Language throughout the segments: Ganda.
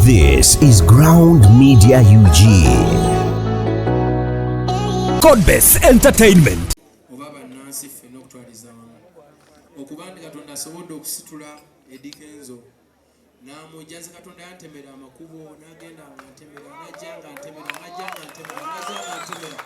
This is Ground Media UG. Codebase Entertainment. Oba bannansi ffenna okutwaliza wamu, okuba nti Katonda asobodde okusitula Eddy Kenzo n'amujja. Nze Katonda yantemera amakubo, n'agenda nga ntemera, najja nga ntemera, najja nga ntemera, najja nga ntemera,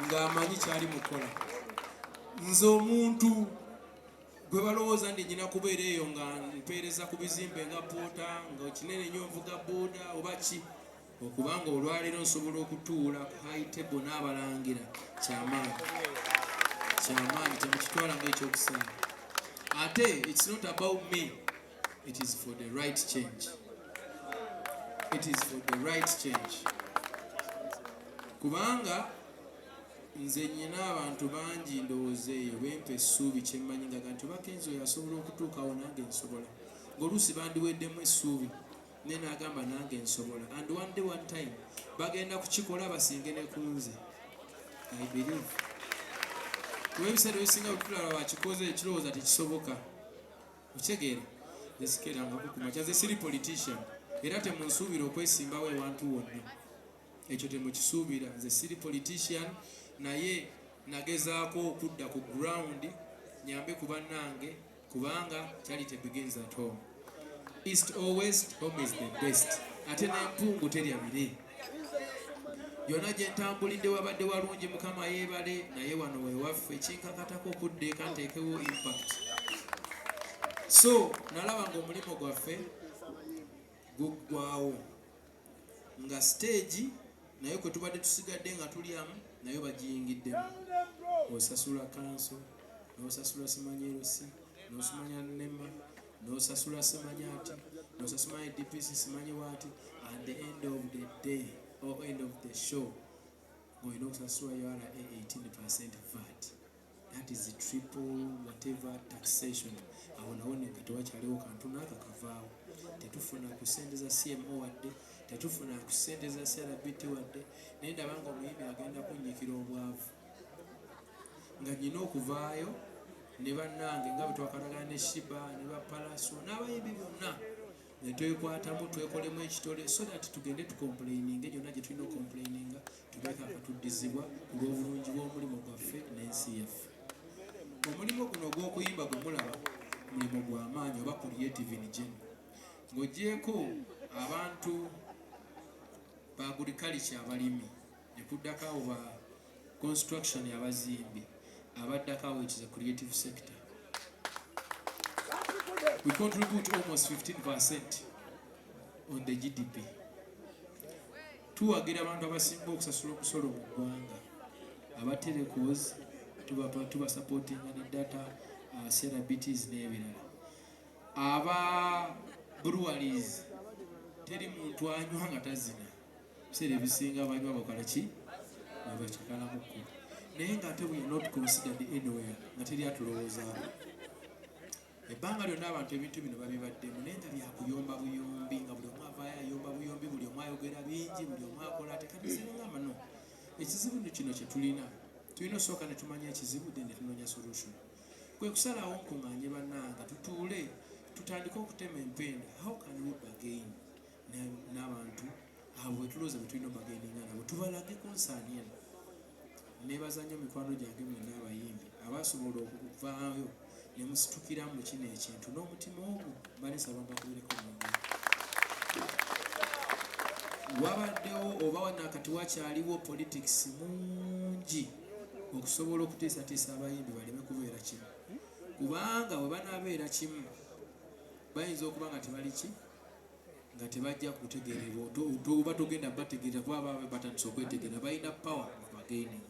ng'amanyi kyali mukola. Nze omuntu gwe balowooza ndi nyina kubeera eyo nga mpeereza ku bizimbe nga porter, nga kinene nnyo nvuga booda oba ki, okubanga olwaleero nsobola okutuula ku high table n'abalangira, kyamaanyi, kyamaanyi. Temukitwala nga ekyokusaaga. Ate it's not about me, it is for the right change, it is for the right change, kubanga nze nyina abantu bangi ndowooza eyo bempa essuubi. Kyemmanyi ngaga nti oba Kenzo yasobola okutuukawo, nange nsobola, ng'oluusi bandiweddemu essuubi, naye n'agamba nange nsobola, and one day, one time bagenda kukikola basinge ne ku nze. I believe, kuba ebiseera ebisinga bwe tulaba bakikoze, ekirowooza tekisoboka. Okitegeera? Nze sikeerangako ku makya. Nze siri politician, era temunsuubira okwesimbawo ewantu wonna, ekyo temukisuubira. Nze siri politician, naye nagezaako okudda ku ground nyambe ku bannange, kubanga charity begins at home. East or west, home is the best. Ate n'empungu terya bire. Yonna gye ntambulidde wabadde walungi, Mukama yeebale, naye wano wewaffe kinkakatako okudda eka nteekewo impact. So nalaba ng'omulimu gwaffe guggwawo nga stage, naye kwe tubadde tusigadde nga tulyamu, naye bagiyingiddemu. Osasula kanso, nosasula simanyi LC, nosimanya NEMA, nosasula simanyi ati, nosasula DPC, simanyi waati. At the end of the day or end of the show, ng'olina okusasula URA 18% VAT. That is triple whatever taxation. Awo nawo nga tewakyaliwo kantu naaka kavaawo. Tetufuna ku ssente za CMO wadde, tetufuna ku ssente za CRBT wadde. Naye ndaba nga omuyimbi agenda kunnyikira obwavu, nga nyina okuvaayo ne bannange nga bwe twakalagana ne Sheebah ne ba Pallaso n'abayimbi bonna, ne twekwatamu, twekolemu ekitole so that tugende tucomplaininge gyonna gye tulina ocomplaininga, tubeeko akatuddizibwa ku lw'obulungi bw'omulimu gwaffe n'ensi yaffe. Omulimu guno ogw'okuyimba gwe mulaba mulimu gw'amaanyi, oba creative in general, ng'ogyeko abantu ba agriculture, abalimi, nekuddako abo ba construction, abazimbi, abaddako awo, it is a creative sector. We contribute almost 15% on the GDP. Tuwagira abantu abasinga okusasula omusolo mu ggwanga. Aba telecos tubasupportinga ne data, CRBTs n'ebirala. Aba breweries, teri muntu anywa nga tazina. Biseera ebisinga banywa bakola ki? Babacakalamuko. Naye ngaate we are not considered anywhere, nga teri atulowoozaako. Ebbanga lyonna abantu ebintu bino babibaddemu, naye nga byakuyomba buyombi, nga buli omu avaayo ayomba buyombi, buli omu ayogera bingi, buli omu akola ate. Kati sengamba no, ekizibu nno kino kye tulina, tulina osooka ne tumanya ekizibu, then ne tunoonya solution. Kwe kusalawo nkuŋŋaanye bannange, tutuule tutandike okutema empenda. How can we bargain n'abantu abo bwe tulowooza bwe tulina obargaininga nabo, tubalage concern eno? Nebaza nnyo mikwano gyange mwenna abayimbi abasobola okuvaayo ne musitukira mu kino ekintu n'omutima ogwo. Balesaba mbakubireko mu ngalo. Wabaddewo oba nakati wakyaliwo politics mungi okusobola okutiisatiisa abayimbi baleme kubeera kimu, kubanga bwe banaabeera kimu bayinza okuba nga tebali ki, nga tebajja kutegeerebwa, oba togenda bategeera, kuba baba batandise okwetegeera, balina power of bargaining.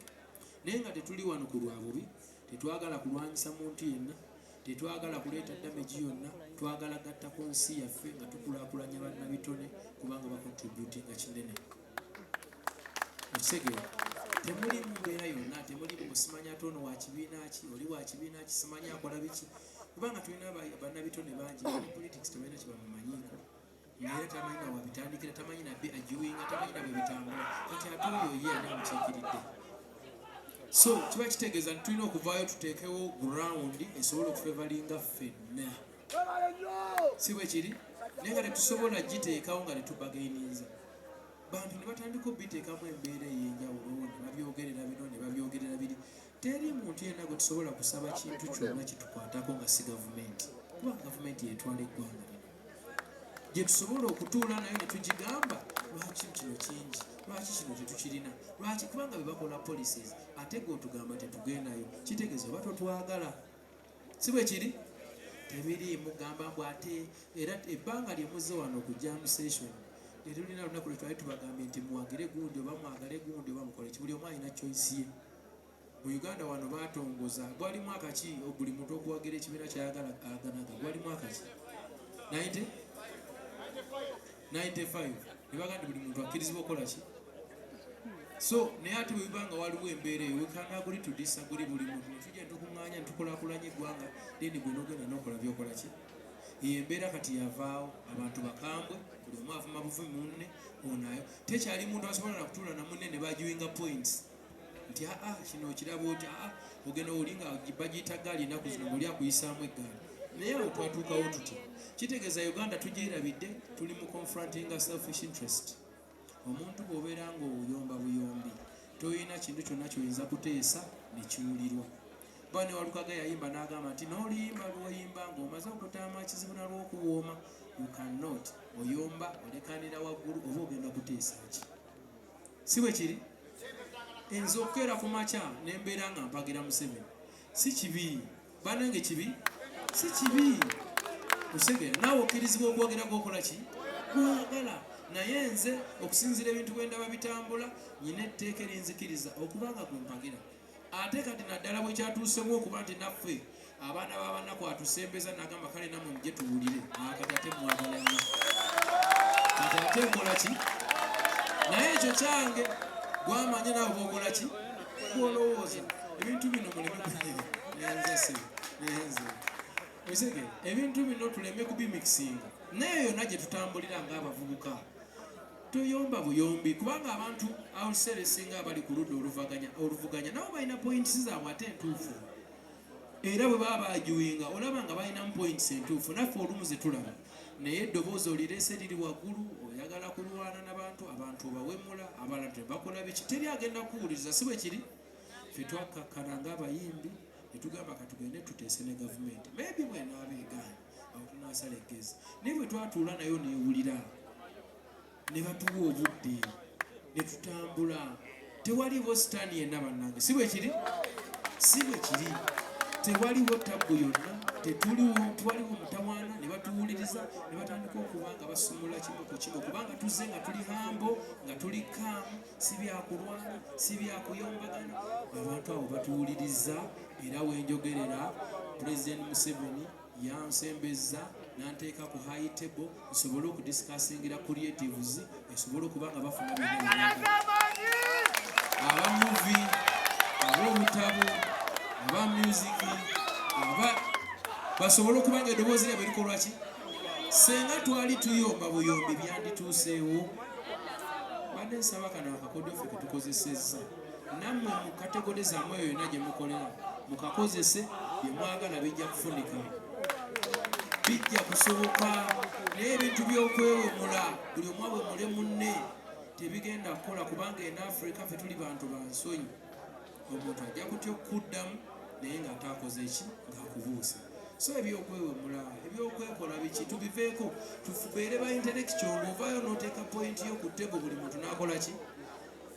Naye nga tetuli wano ku lwa bubi, tetwagala kulwanyisa muntu yenna, tetwagala kuleeta damage yonna. Twagala gatta ku nsi yaffe nga tukulaakulanya bannabitone, kubanga bacontributinga kinene. Okitegeera? Temuli mu mbeera yonna, temuli mu simanya ate ono wa kibiina ki, oli wa kibiina ki, simanya akola biki, kubanga tulina bannabitone bangi ne politics tebalina kyebamumanyiiko, naye tamanyi na wabitandikira, tamanyi nabbi ajuwinga, tamanyi na bwe bitambula. Kati ate oyo ye ani amukiikiridde? So kiba kitegeeza nti tulina okuvaayo tuteekewo ground esobola okufavouringa ffenna, si bwe kiri? Naye nga tetusobola giteekawo nga tetubargaininza. Bantu ne batandika obiteekamu embeera ey'enjawulo, ne babyogerera bino, ne babyogerera biri. Teri muntu yenna gwe tusobola kusaba kintu kyonna kitukwatako nga si gavumenti, kubanga gavumenti yetwala eggwanga lino. Gye tusobola okutuula nayo ne tugigamba, lwaki kino kingi, lwaki kino tetukirina, lwaki? Kubanga bwe bakola policies, ate gwe otugamba tetugendayo, kitegeeza oba totwagala. Si bwe kiri? Tebiriimu gamba mbu ate era ebbanga lye muzze wano ku jam session, tetulina lunaku lwe twali tubagambye nti muwagire gundi oba mwagale gundi oba mukole ki. Buli omu alina choice ye. Mu Uganda wano batongoza, gwali mwaka ki buli muntu okuwagira ekibiina kyayagala aganaga? Gwali mwaka ki? 90 95. Ne bagamba nti buli muntu akkirizibwa okukola ki. So naye ate bwe biba nga waliwo embeera eyo, we can agree to disagree. Buli muntu ne tujja ne tukuŋŋaanya ne tukulaakulanya eggwanga, then gwe n'ogenda n'okola byokola ki. Eyo embeera kati yavaawo. Abantu bakambwe, buli omu avuma buvumi munne onayo. Tekyali muntu asobola nakutuula na munne ne baarguinga points nti aa, kino okiraba oti, aa, ogenda oli nga bagiyita gaali ennaku zino, ngaoli akuyisaamu eggaali. Naye awo twatuukawo tutya? Kitegeeza Uganda tugyerabidde, tuli mu confrontinga selfish interest. Omuntu bw'obeera ng'oyomba buyombi, toyina kintu kyonna kyoyinza kuteesa nekiwulirwa. Ba ne Walukaga yayimba n'agamba nti n'oluyimba lw'oyimba ng'omaze okutaama kizibu nalw'okuwooma. You cannot. Oyomba, olekanira waggulu, oba ogenda kuteesa ki? Si bwe kiri? Nze okukeera ku makya nembeera nga mpagira Museveni si kibi. Banange, kibi si kibi. Osegeera naawe okkirizibwa okwogerako, okola ki gwagala. Naye nze okusinziira ebintu bwe ndaba bitambula, nyina etteeka erinzikiriza okuba nga gwe mpagira. Ate kati naddala bwe kyatuusemu okuba nti naffe abaana b'abanaku atusembeza n'agamba, kale nammwe mujje tuwulire. Kati ate mwagala nnyo, kati ate nkola ki? Naye ekyo kyange, gwamanye naawe bwokola ki, gwolowooza. Ebintu bino muleme, nenze nenze osege, ebintu bino tuleme kubimixinga. Naye yonna gye tutambulira ng'abavubuka, toyomba buyombi, kubanga abantu abiseera ebisinga abali ku ludda oluvuganya nabo balina points zaabwe ate entuufu. Era bwe baba baarguinga, olaba nga balinamu points entuufu, naffe olumu ze tulaba. Naye eddoboozi olireese liri waggulu, oyagala kulwana n'abantu, abantu obawemula, abalala tebakola biki, teri agenda kukuwuliriza. Si bwe kiri? Ffe twakkakkana ng'abayimbi ne tugamba, katugende tuteese ne gavumenti, maybe bwenaaba egaanye awo tunaasala eggezi. Naye bwe twatuula nayo neewulira ne batuwa obudde ne tutambula, tewaliwo sitaani yenna. Bannange, si bwe kiri? Si bwe kiri? Tewaliwo tabbu yonna, tetuliwo, tewaliwo mutawaana. Ne batuwuliriza ne batandika okuba nga basumula kimu ku kimu, kubanga tuzze nga tuli humble, nga tuli calm, si byakulwana, si byakuyombagana. Abantu abo batuwuliriza. Era wenjogerera, Pulezidenti Museveni yansembeza nanteeka ku high table nsobole okudiscussingira creatives, esobole okuba nga bafuna byonna bye baagala. Aba movie, ab'obutabo, aba music, aba basobole okuba nga eddoboozi lyabwe likolwa ki. Senga twali tuyomba buyombi, byandituuseewo. Badde nsaba kano akakodyo ffe ketukozesezza, nammwe mu category zammwe eyo yonna gye mukolera mukakozese. Bye mwagala bijja kufunika, bijja kusoboka. Naye ebintu by'okwewemula, buli omu awemule munne, tebigenda kukola, kubanga en Africa ffe tuli bantu ba nsonyi. Omuntu ajja kutya okukuddamu, naye ng'ate akoze eki? Ng'akubuusa. So ebyokwewemula, ebyokwekola biki, tubiveeko, tubeere ba intellectual. Ng'ovaayo n'oteeka point yo ku table, buli muntu n'akola ki.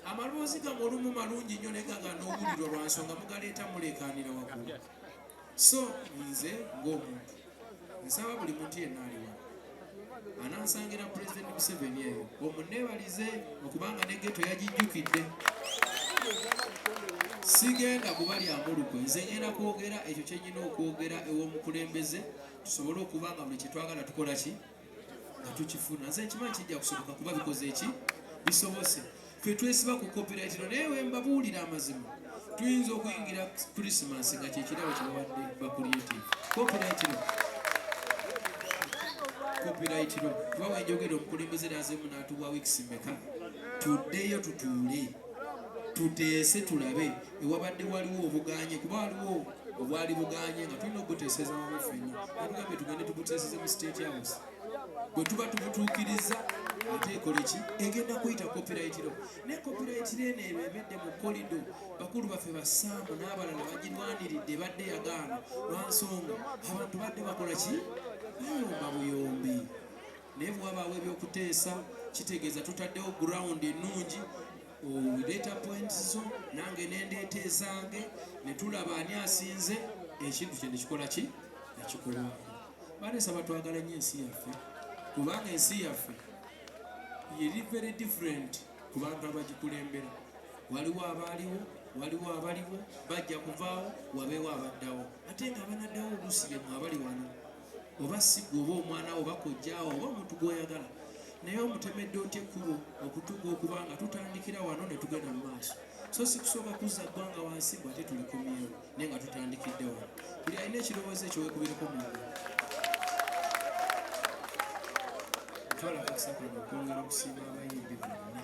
Amaloboozi gammwe olumu malungi nnyo, naye gaga n'owulirwa lwa nsonga mugaleeta muleekaanira waggulu. So nze ng'omuntu nsaba buli muntu yenna ali wano anansangira Pulezidenti Museveni eyo omuneebalize okubanga ne ghetto yagijjukidde. Sigenda kubalyamu lukwe, nze ngenda kwogera ekyo kyenyina okwogera ew'omukulembeze, tusobole okuba nga buli kyetwagala tukola ki, nga tukifuna. Nze nkimanyi kijja kusoboka, kuba bikoze eki, bisobose. Ffe twesiba ku copyright no, naye wembabuulira amazima, tuyinza okuyingira Christmas nga kyekirabo kyebawadde ba creative, copyright no, copyright no. Kuba wenjogera, omukulembeze nazemu n'atuwa weeks meka tuddeyo tutuule tuteese, tulabe ewabadde waliwo obuganye, kuba waliwo obwali buganye nga tulina okubuteeseza wamu ffenna. Natugambye tugende tubuteeseze mu State House. Bwe tuba tubutuukiriza ate ekole ki? Egenda kuyita copyright law. Naye copyright law eno eba ebedde mu kolido, bakulu baffe bassaamu n'abalala bagirwaniridde, ebadde yagaana lwa nsonga abantu badde bakola ki? Bayomba buyombi. Naye bwe wabaawo ebyokuteesa, kitegeeza tutaddewo ground ennungi, oleeta points zo nange nendeeta ezange, ne tulaba ani asinze, ekintu kye nekikola ki? Nekikolwako. Banesaba twagala nnyo ensi yaffe, kubanga ensi yaffe yeri very different ku bantu abagikulembera. Waliwo abaaliwo, waliwo abaliwo, bajja kuvaawo, wabeewo abaddawo, ate nga abanaddawo oluusi bemmwe abali wano, oba si ggwe oba omwana wo oba kojjaawo oba omuntu gw'oyagala, naye omutemedde otya ekkubo okutuuka okuba nga tutandikira wano ne tugenda mu maaso. So si kusooka kuzza ggwanga wansi bwe ate tulikomyewo, naye nga tutandikidde wano. Buli alina ekirowoozo ekyo weekubireko mu ngalo. Ntwala akakisa kano okwongera okusiima abayimbi bonna,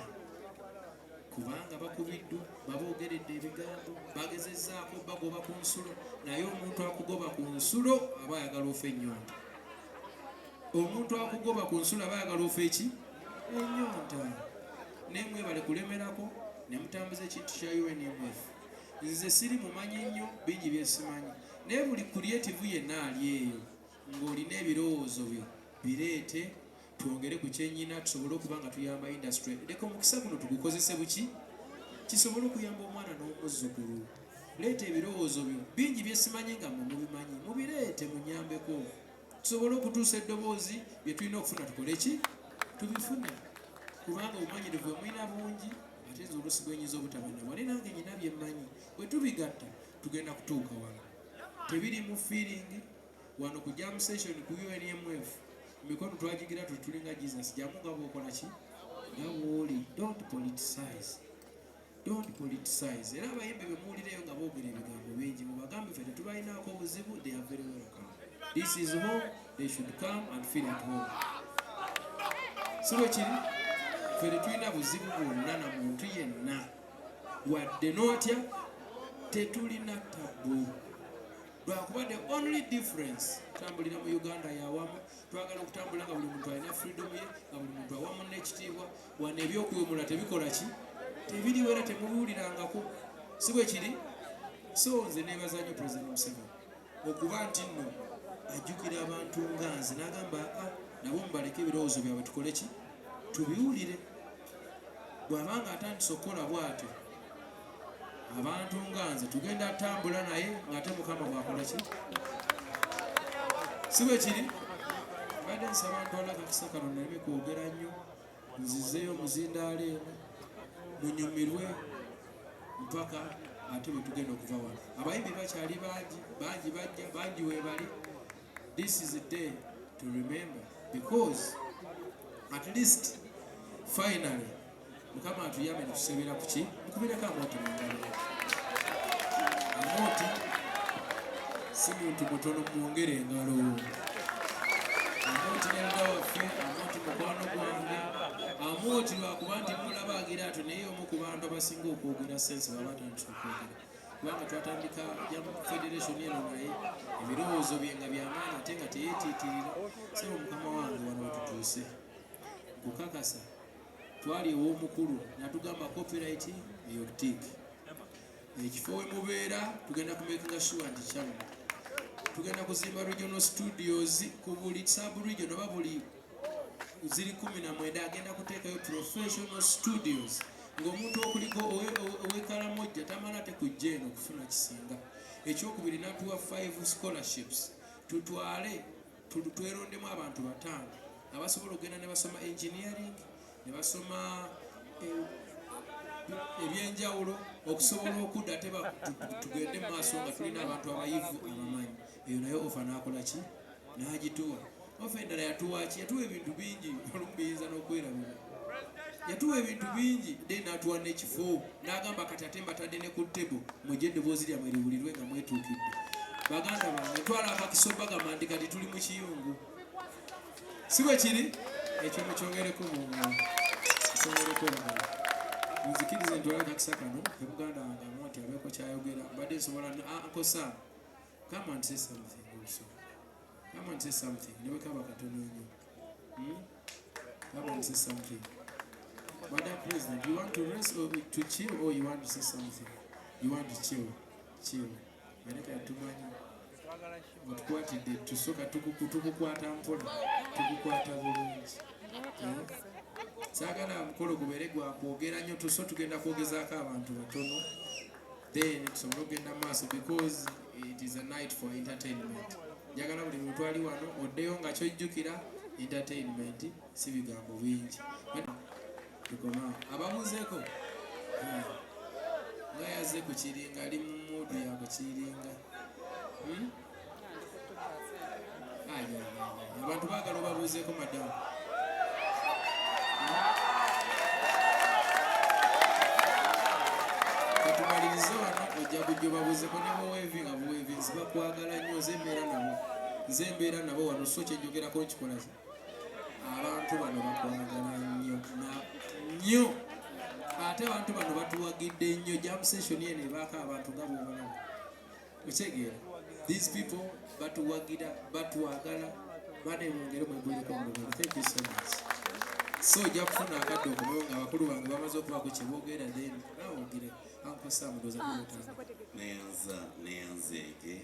kubanga bakubiddwa, baboogeredde ebigambo, bagezezzaako bagoba ku nsulo, naye omuntu akugoba ku nsulo aba ayagala ofa ennyonta. Omuntu akugoba ku nsulo aba ayagala ofa eki? Ennyonta. Naye mwebale kulemerako ne mutambuza ekintu kya UNMF. Nze siri mumanyi nnyo, bingi bye simanyi, naye buli creative yenna ali eyo ng'olina ebirowoozo byo bireete, twongere ku kyennyina tusobole okuba nga tuyamba industry. Leka omukisa guno tugukozese buki kisobole okuyamba omwana n'omuzzukulu. Leeta ebirowoozo byo, bingi bye simanyi nga mmwe mubimanyi, mubireete munyambeko tusobole okutuusa eddoboozi, bye tulina okufuna tukole ki? Tubifune, kubanga obumanyirivu bwe mulina bungi, ate nze oluusi bwenyinza obutaba nabwo, naye nange nyina bye mmanyi. Bwe tubigatta tugenda kutuuka wala. Tebiri mu feeling. Wano ku jam session ku UNMF emikono twagigira tulinga Jesus, jamu nga bw'okola ki? Nga bw'oli. Don't politicize, don't politicize. Era abayimbi be muwulireyo nga boogera ebigambo bingi, mubagambe ffe tetubalinaako obuzibu. They are very welcome. This is home, they should come and feel at home. Si bwe kiri? Ffe tetulina buzibu bwonna na muntu yenna, wadde n'otya, tetulina tabu, lwakuba the only difference tutambulira mu Uganda yawamu. Twagala okutambula nga buli muntu alina freedom ye, nga buli muntu awamu n'ekitiibwa. Wano ebyokuwemula tebikola ki? Tebiriwo, era temubiwulirangako. Si bwe kiri? So nze neebaza nnyo President Museveni okuba nti nno ajjukira abantu nga nze, n'agamba, aa, nabo mubaleke ebirowoozo byabwe tukole ki? Tubiwulire. Bw'abanga atandise okukola bw'atyo, abantu nga nze tugenda tambula naye, ng'ate Mukama bw'akola ki? Si bwe kiri? Mbadde nsaba ntwala akakisa kano naleme kwogera nnyo, nzizeeyo muzindaalo eno munyumirwe mpaka ate bwe tugenda okuva wano. Abayimbi bakyali bangi, bangi bajja, bangi weebali. This is a day to remember, because at least finally Mukama atuyambe netusebera ku ki. Mukubireko Amooti mu ngalo. Amooti si muntu mutono, mwongere engalo. Amooti nelda waffe, Amooti mukwano gwange. Amooti lwakuba nti mulaba agira atyo, naye omu ku bantu abasinga okwogera sense baba atandise okwogera, kubanga twatandika jam federation eno naye ebirowoozo bye nga byamaanyi ate nga teyeetiitirira. Sebo mukama wange, wano wetutuuse nkukakasa twali ew'omukulu natugamba copyright eyo tik ekifo we mubeera tugenda kumakinga sure nti kyammwe. Tugenda kuzimba regional studios ku buli sub region oba buli ziri 19, agenda kuteekayo professional studios ng'omuntu okuliko ow'ekalamojja tamala tekujja eno okufuna kisinga. Ekyokubiri, natuwa 5 scholarships, tutwale twerondemu abantu 5 abasobola okugenda ne basoma engineering ne basoma ebyenjawulo okusobola okudda ate tugende mu maaso nga tulina abantu abayivu abamanyi. Eyo nayo offer n'akola ki? N'agituwa. Offer endala yatuwa ki? Yatuwa ebintu bingi, olumu biyinza n'okwerabira. Yatuwa ebintu bingi, then n'atuwa n'ekifo n'agamba kati ate mbatadde ne ku table, mujje eddoboozi lyammwe liwulirwe nga mwetuukidde. Baganda bange, twala akakisa obagamba nti kati tuli mu kiyungu. Si bwe kiri? Ekyo mukyongereko mu ngalo, kyongereko engalo. Munzikirize ntwale akakisa kano ne muganda wange Amooti abeeko kyayogera. Mbadde nsobola, Uncle Sam, come and say something also. Come and say something, ne bwe kaba katono nnyo. Come and say something. Madam President, you want to rest or to chill or you want to say something? You want to chill. Chill. Maneka tumanyi. Otukwatidde tusooka tukukwata mpola, tukukwata bulungi. Saagala mukolo gubeere gwa kwogera nnyo, tuso tugenda kwogezaako abantu batono, then tusobole okugenda mu maaso because it is a night for entertainment. Njagala buli muntu ali wano oddeyo nga kyojjukira entertainment, si bigambo bingi. Tukoma abamuzeeko nga yazze ku kiringa, ali mu muudu ya ku kiringa. Ai, ai, ai, ai. Abantu baagala obabuuzeeko madamu. Katumalirize wano, ojja kujja obabuuzeeko ne buweevi nga buweevi. Nzi bakwagala nnyo, nze mbeera nabo, nze mbeera nabo wano, so kyenjogerako nkikola. Abantu bano bakwagala nnyo nnyo, ate abantu bano batuwagidde nnyo. Jam session eno ebaako abantu nga bw'obalaba, okitegeera? These people batuwagira, batwagala. Bane mwongere mwegulireko mugalo. Thank you so much. So ojja kufuna akadde okomewo nga abakulu bange bamaze okubaako kye boogera, then nawe ogire. Uncle Sam, ndowooza kuotandika. Neyanza, neyanzeege.